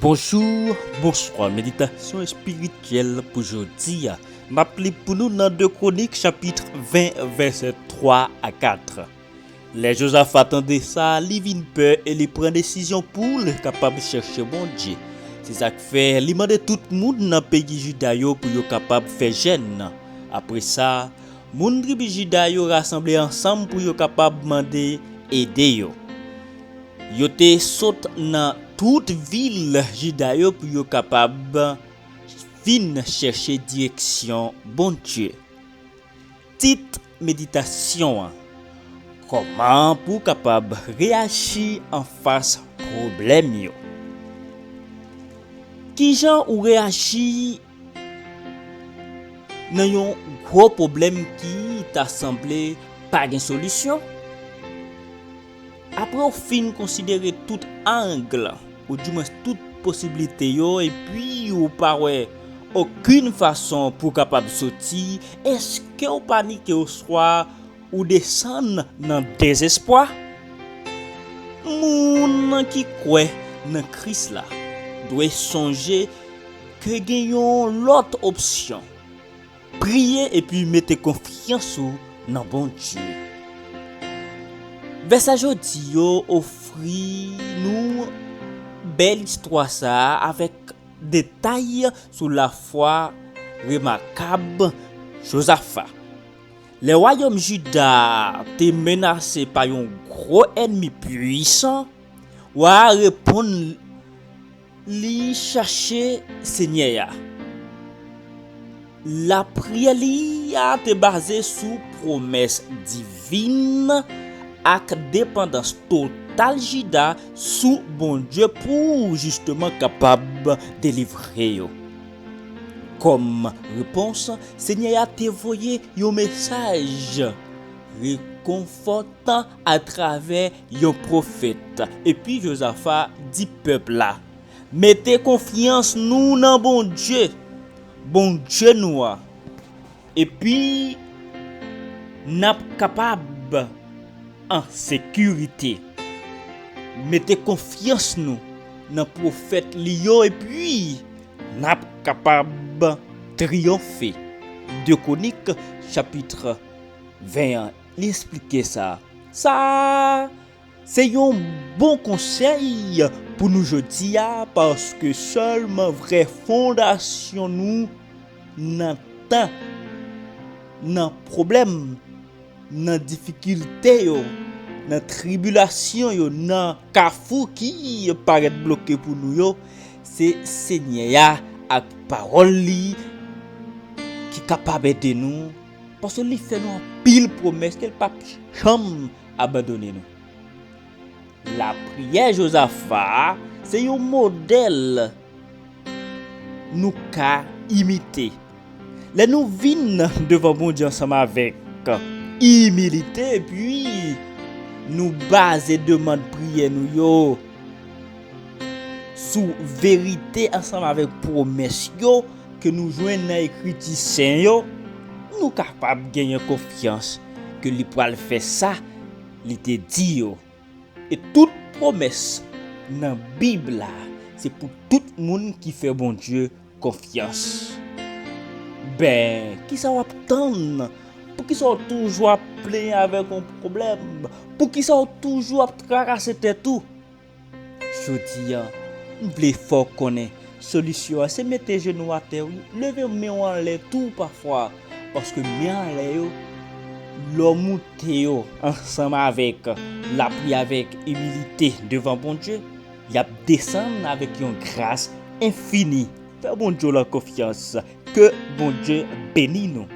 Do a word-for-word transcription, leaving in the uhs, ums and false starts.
Bonjou, bonswa. Meditasyon espirityèl pou jodi a. M ap li pou nou nan de Kwonik, chapit ven, vèsè twa a kat. Lè Jozafa tande sa, li vin pè e li pran desizyon pou l kapab chèche Bondye. Se sa k fè li mande tout moun nan peyi Jida yo pou yo kapab fè jèn. Apre sa, moun tribi Jida yo rasanble ansanm pou yo kapab mande ede yo. Yo te sot nan tout vil Jida yo pou yo kapab vin chèche direksyon Bondye. Tit meditasyon an: Kòman pou w kapab reyaji anfas pwoblèm yo? Kijan ou reyaji nan yon gwo pwoblèm ki ta sanble pa gen solisyon? Apre w fin konsidere tout ang, oudimwens tout posiblite yo, epi ou pa wè okenn fason pou w kapab soti, èske w panike oswa ou desann nan dezespwa? Moun ki kwè nan Kris la dwe sonje ke gen yon lòt opsyon. Priye epi mete konfyans ou nan Bondye. Vèsè jodi yo ofri nou bèl istwa sa a avèk detay sou lafwa remakab Jozafa. Lè wayòm Jida te menase pa yon gwo ènmi pwisan, wa a reponn li chache Senyè a. Lapriyè li a te baze sou pwomès divin ak depandans total Jida sou Bondye pou jisteman kapab delivre yo. Kòm repons, Senyè a te voye yon mesaj rekonfòtan atravè yon pwofèt. Epi Jozafa di pèp la: Mete konfyans nou nan Bondye, Bondye nou a, epi n ap kapab an sekirite. Mete konfyans nou nan pwofèt li yo, epi n ap kapab triyonfe. De Kwonik, chapit ven an, li esplike sa. Sa a se yon bon konsèy pou nou jodi a, paske sèlman vrè fondasyon nou nan tan, nan pwoblèm, nan difikilte yo, nan tribilasyon yo, nan kafou ki parèt bloke pou nou yo, se Senyè a ak pawòl li ki kapab ede nou, paske li fè nou anpil pwomès ke l p ap janm abandone nou. Lapriyè Jozafa a se yon modèl nou ka imite. Lè nou vin devan Bondye ansanm avèk imilite, epi nou baze demann priyè nou yo sou verite ansanm avèk pwomès yo ke nou jwenn nan Ekriti Sen yo, nou kapab genyen konfyans ke li pral fè sa li te di yo. E tout pwomès nan Bib la, se pou tout moun ki fè Bondye konfyans. Ben, kisa w ap tann? Poukisa w toujou ap plenyen avèk yon pwoblèm? Poukisa w toujou ap trakase tèt ou? Jodi a, m vle fè w konnen, solisyon an se mete jenou atè, wi. Leve men w anlè tou pafwa, paske men anlè yo, lè w moute yo ansanm avèk lapriyè, avèk imilite devan Bondye, y ap desann avèk yon gras enfini. Fè Bondye w la konfyans. Ke Bondye beni nou.